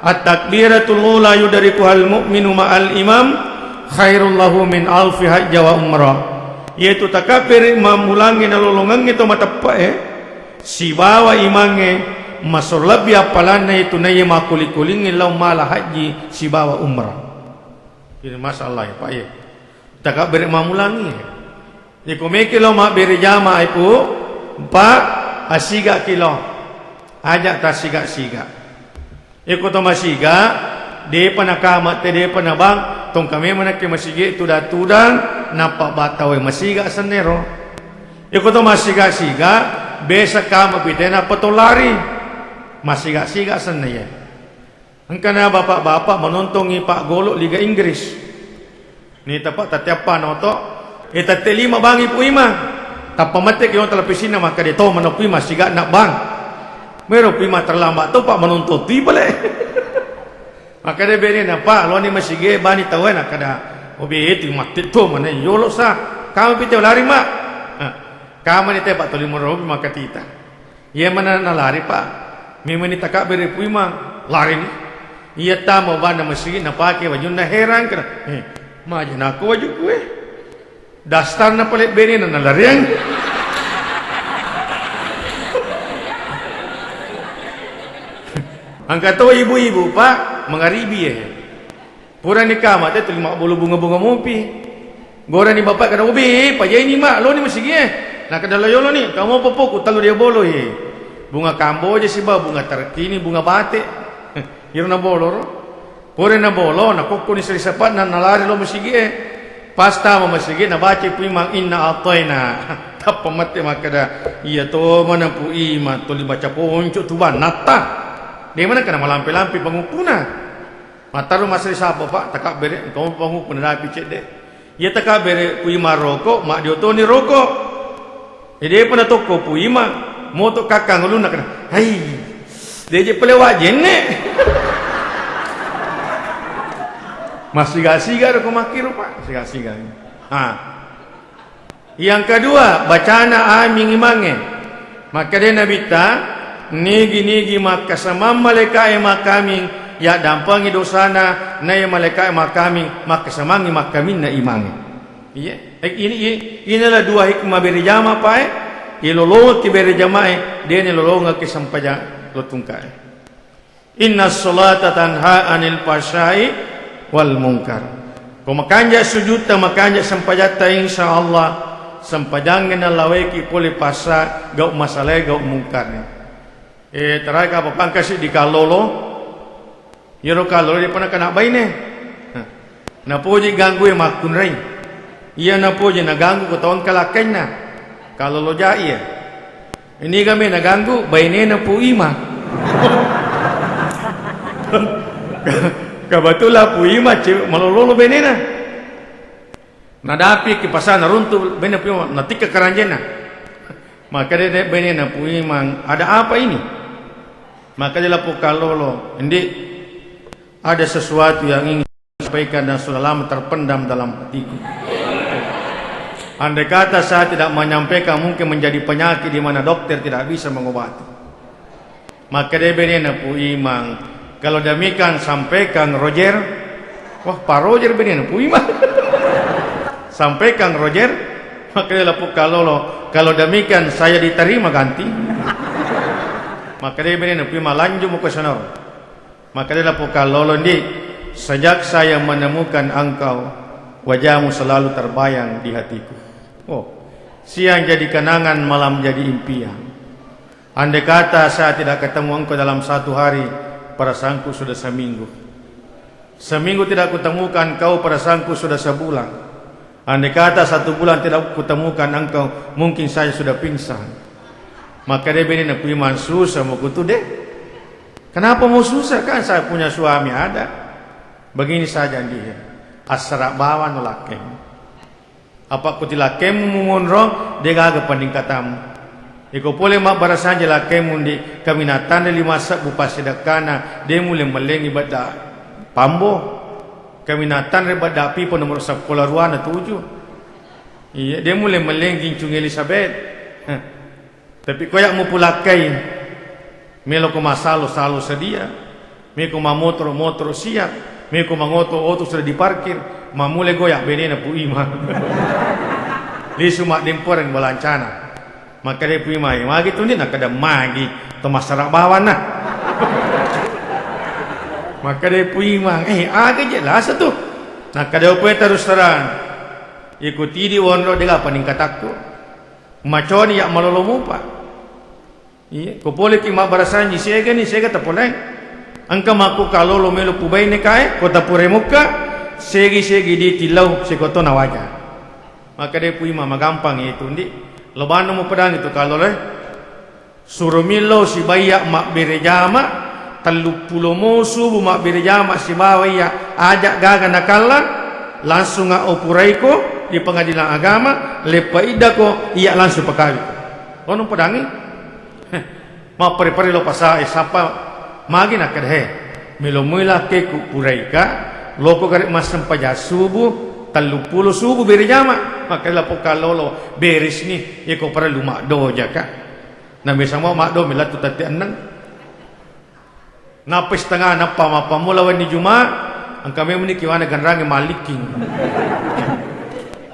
at-takbiratul ula yudrikuhal mu'minu ma'al imam khairul lahu min alfi hajja wa umrah. Yaitu takabbere mammulangnge nalolongengnge to mateppe'e, sibawa imangnge, masolebbi appalanna itu naiya makkuli-kulingngi lao mala hajji sibawa umrah. Jadi, masalah ya, Pak, ya. Takabbere mammulangngi. Jadi, ko meki lao mabbere jama, Ibu, Pak, assiga ki lao. Aja tassiga-siga. Iko to masiga, depa nakama te, depa nabang, tongka memang nakke masigi tudang-tudang, nappa battawai masiga sennero. Iko to masiga-siga, besa kama pite nappa to lari. Masiga-siga senna ya. Engkana bapak-bapak menontongi Pak Golo Liga Inggris. Ni tapa tette eppa noto, eh, tette lima bangi Pu Imang. Tappa mette ki on televisinna, makkeda to mana Pu Imang, sigana bang. Mero Pu Imang terlambat to, Pak, menonton tu pale. Makkeda benena, "Pak, loni masigi bani tau e," nakkeda, "Obe, itu matti to mana yolo sa. Kamu pite lari, Mak." Nah, kamu ni te, Pak, tuli morobi makkatita. Iya mana nalari, Pak. Memang ni takabbere Pu Imang, lari ni. Iya tama bana masigi napake wajunna, herang kena. Eh, maja nako wajuku, eh. Dastarna pale benena nalariang. Engka to ibu-ibu, Pak, mangaribi, eh. Purani kama te tuli mabbolo bunga-bunga mopi. Gorani bapak kada, "Ubi, pajaini, Mak, loni masigi e." Nakkeda, "Lo yolo ni, kamu apa poku tellu dia bolo, he. Bunga kamboja siba, bunga terkini, bunga bate." Iro nabolo ro. Pura nabolo, nakokkoni seri sapatna, nalari lo masigi e. Pas tama masigi, nabaca Pu Imang, "Inna a'taina." Tappa mette makkeda, "Iya to mana Pu Imang, tuli baca ponco tu bannatta." De mana kena malampe-lampe panguppuna. Matteru massari sapa, Pak, takabbere, engka mopa panguku nadapi cedde. Iya takabbere Pu Imang roko, maddiotoni roko. Jadi depa natokko Pu Imang, moto kakkang ulunna kena. Hai. Deje pale wajenne. Massiga-siga roko makkiro, Pak, siga-siga. Ha. Yang kedua, bacana aming imangnge. Makkeda Nabitta, "Nigi-nigi makkasamang malaeka'e makkaming, yaddampengi dosana, naiya malaeka'e makkaming, makkasamangngi makkaminna imangnge." Iya. Eh, ini, i-, inilah dua hikmah bere jama, Pak, eh. Ilolongekki bere jamae, dene lolongekki sempajang lotungkae. Inna sholata tanha anil fahsya'i wal munkar. Ko makanja sujutta, makanja sempajatta, insya Allah sempajangnge nallaweki pole pasa gau masalae, gau mungkarne. Eh, terakhir apa pangkasi di kallolo? Yero kallolo dia pernah kena baine. Nah. Napoji ganggu e makkunrai. Iya napoji naganggu ko tawang kalakkainna. Kallolo jai iya. Ini kami naganggu bainena Pu Imang. Kebetulan Pu Imang cewek malololo bainena. Nadapi ki pasana runtu bainena Pu Imang, natikka karanjena. Maka dia bainena Pu Imang, "Ada apa ini?" Maka dia lapo kallolo, "Ndik, ada sesuatu yang ingin sampaikan dan sudah lama terpendam dalam hatiku. Andai kata saya tidak menyampaikan, mungkin menjadi penyakit di mana dokter tidak bisa mengobati." Makkeda benena Pu Imang, "Kalau demikian sampaikan Roger." Wah, Pak Roger benena Pu Imang. "Sampaikan Roger." Makkeda Pu Kallolo, "Kalau demikian saya diterima ganti." Makkeda benena Pu Imang, "Lanjut muka sonor." Makkeda Pu Kallolo, "Ndik, sejak saya menemukan engkau, wajahmu selalu terbayang di hatiku. Oh, siang jadi kenangan, malam jadi impian. Andai kata saya tidak ketemu engkau dalam satu hari, perasaanku sudah seminggu. Seminggu tidak kutemukan kau, perasaanku sudah sebulan. Andai kata satu bulan tidak kutemukan engkau, mungkin saya sudah pingsan. Makkeda benena Pu Imang, susah muku tu de. Kenapa mau susah, kan saya punya suami ada. Begini saja, Ndi, assara bawang no lakkemu. Apa ku tilakkemu mumonro, de gaga peningkatammu. Iko pole mabbarasanji lakkemu, Ndi, kaminang tanre lima sebbu passidekkana, de mulle mellengi bedda pambo. Kaminang tanre bedda pipa nomor seppulo aruwana tuju. Iya, de mulle mellengi gincung Elizabeth. Heh. Tapi koya mupulakkai, meloko masalo-salo sedia, meko mamotoro-motoro siap, meko mangoto-oto sudah diparkir, mamule goya benena Pu Imang. Lisu maddemporeng balancana. Makkeda Pu Imang, "Eh, magi tu, Ndi?" Nakkeda, "Magi, to massara bawang na." Makkeda Pu Imang, "Eh, aga je lasa tu?" Nakkeda, "Ope terus terang, iko tidi wonro de gaga peningkatakku. Maconi ya malolo mupa." Iya, ko poleki mabbarasanji, segani, sega tapoleng. Engka makku kalolo melo pubaine kae, ko tapure mukka, segi-segi di tilau, sekoto nawaja. Makkeda Pu Imang, magampang itu, Ndi. Lo banno mupedangi tu kalolo, eh. Suro millau sibawa iya mabbere jama, telluppulo mo subu mabbere jama sibawa iya, aja gaga nakalla, langsung a opuraiko di pengadilan agama, leppa iddako, iya langsung pakawiko. Ono pedangi? Heh, mappare-pare lo pasae, sappa magi nakkeda, "He, melo moi lakkeku puraika, loko gare massempajang subu, telluppulo subu bere jama." Makkeda Pu Kalolo, "Beresni, iko parellu maddojaka." Na biasa mo maddo melattu tette enneng. Nappai setengah, nappa mappammula wenni Juma, engka memang ni kiwana ganrangi malikking.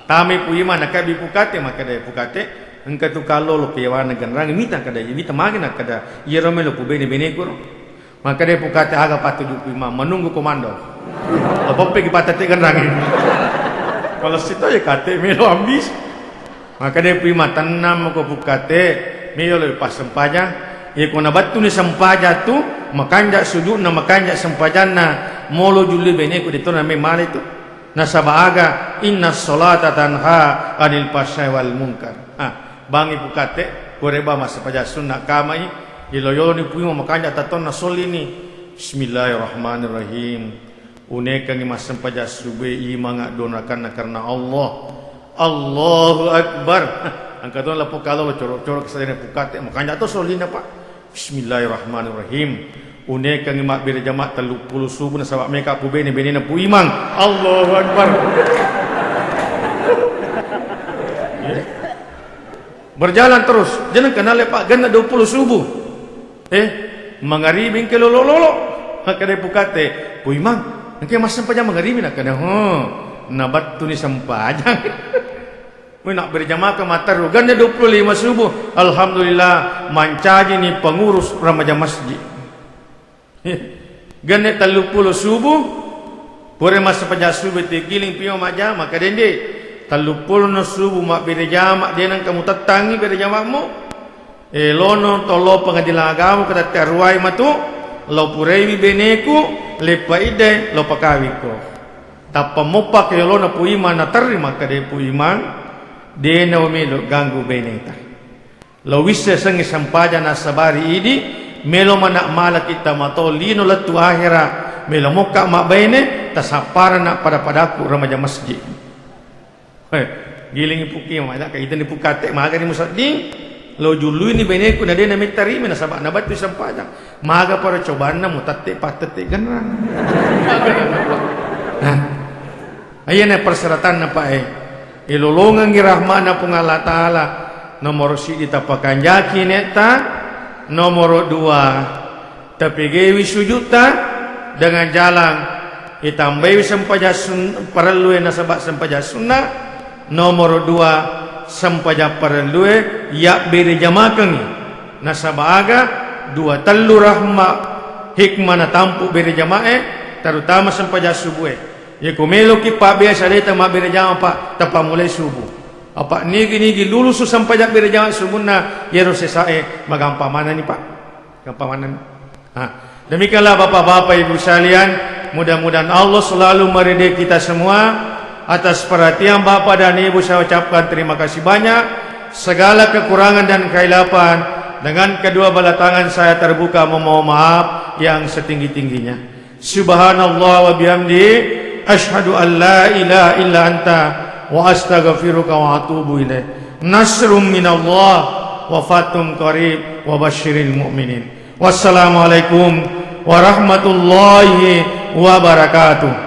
Tamai Pu Imang, nakabbi Pu Kate, makkeda, "Pu Kate, engka tu kalolo kiwana ganrangi, mita kada, mita magi?" Nakkeda, "Iyaro melo pubene-beneku ro." Makkeda Pu Kate, "Aga pattuju Pu Imang?" "Menunggu komando. Tapoppeki patette ganrangi." Kalau sito ya Kate melo ambis. Makkeda Pu Imang, "Tennang mako Pu Kate, melo passempajang. Iko nabattuni sempajang tu, makanja sujudna, makanja sempajanna, molo julli beneku de to name male tu. Nasaba aga, inna sholata tanha anil fahsyai wal munkar." Ah, bangi Pu Kate, koreba massempajang sunna kamai, ilo-yoloni Pu Imang makanja tattonna sollini. Bismillahirrahmanirrahim. Unekangngi massempajang subue Imang addonakanna karena Allah. Allahu Akbar. Engka to lappo kalo lo coro-coro kesadene Pu Kate, makanja to sollina, Pak. Bismillahirrahmanirrahim. Unekangngi mabbere jama telluppulo subu nasaba meka pubene-benena Pu Imang. Allahu Akbar. Berjalan terus, jeneng kenale, Pak, genna duappulo subu. Eh, mangaribi engke lolo-lolo. Makkeda Pu Kate, "Pu Imang, engke massempajang mangaribi?" Nakkeda, "Huh, nabattuni sempajang." Wih, nak berjamaah ke Mataru, genna duappulo lima subu. Alhamdulillah, mancajini pengurus remaja masjid. Genne telluppulo subu, pura massempajang subu, tigiling Pu Imang majjama, makkeda, "Ndi, telluppulo no subu mabbere jama, de nengka mutettangi bere jamammu? Eh, lono tollo pengadilan agama, ko tette aruwai matu, lo puraiwi beneku, leppa iddae, lo pakawiko." Tappa moppa ke yolona Pu Imang naterri, makkeda Pu Imang, "De na melo ganggu beneta." Lo wisse sengngi sempajang nassabari idi, melo mana malaki tamato lino lettu ahera, melo mokka mabbaine, tasapparana pada-padaku remaja masjid. Heh, gilingi Pu Kate, maja ka itani Pu Kate, magani musedding, lo julluini beneku na de na mettarimi, nasaba nabattu sempajang. Maga paro cobanna mutette pattette genrang. Nah, iyana persyaratanna, Pak, eh. Ilolongengngi rahmana Puang Allah Ta'ala, nomoro siddi tapakanjaki ne'ta, nomoro dua tapegewi sujutta dengan jalan itambaiwi sempajang sun-, parellue nasaba sempajang sunna, nomoro dua sempajang parellue yabbere jamakengngi. Nasaba aga? Dua tellu rahma hikmah natampu bere jamae, terutama sempajang subue. Yako meloki pabbiasa deta mabbere jama, Pak, tapammulai subuh. Apa nigi-nigi lulusu sempajang bere jama subuhna, yero sesae magampang manenni, Pak. Gampang manenni. Ha. Demikianlah Bapak-bapak Ibu sekalian, Mudah-mudahan Allah selalu meridai kita semua. Atas perhatian Bapak dan Ibu saya ucapkan terima kasih banyak. Segala kekurangan dan kekhilafan, dengan kedua belah tangan saya terbuka memohon maaf yang setinggi-tingginya. Subhanallah wa bihamdi, asyhadu an la ilaha illa anta, wa astaghfiruka wa atubu ilaik. Nasrum minallah wa fathun qarib wa basyiril mu'minin. Wassalamualaikum warahmatullahi wabarakatuh.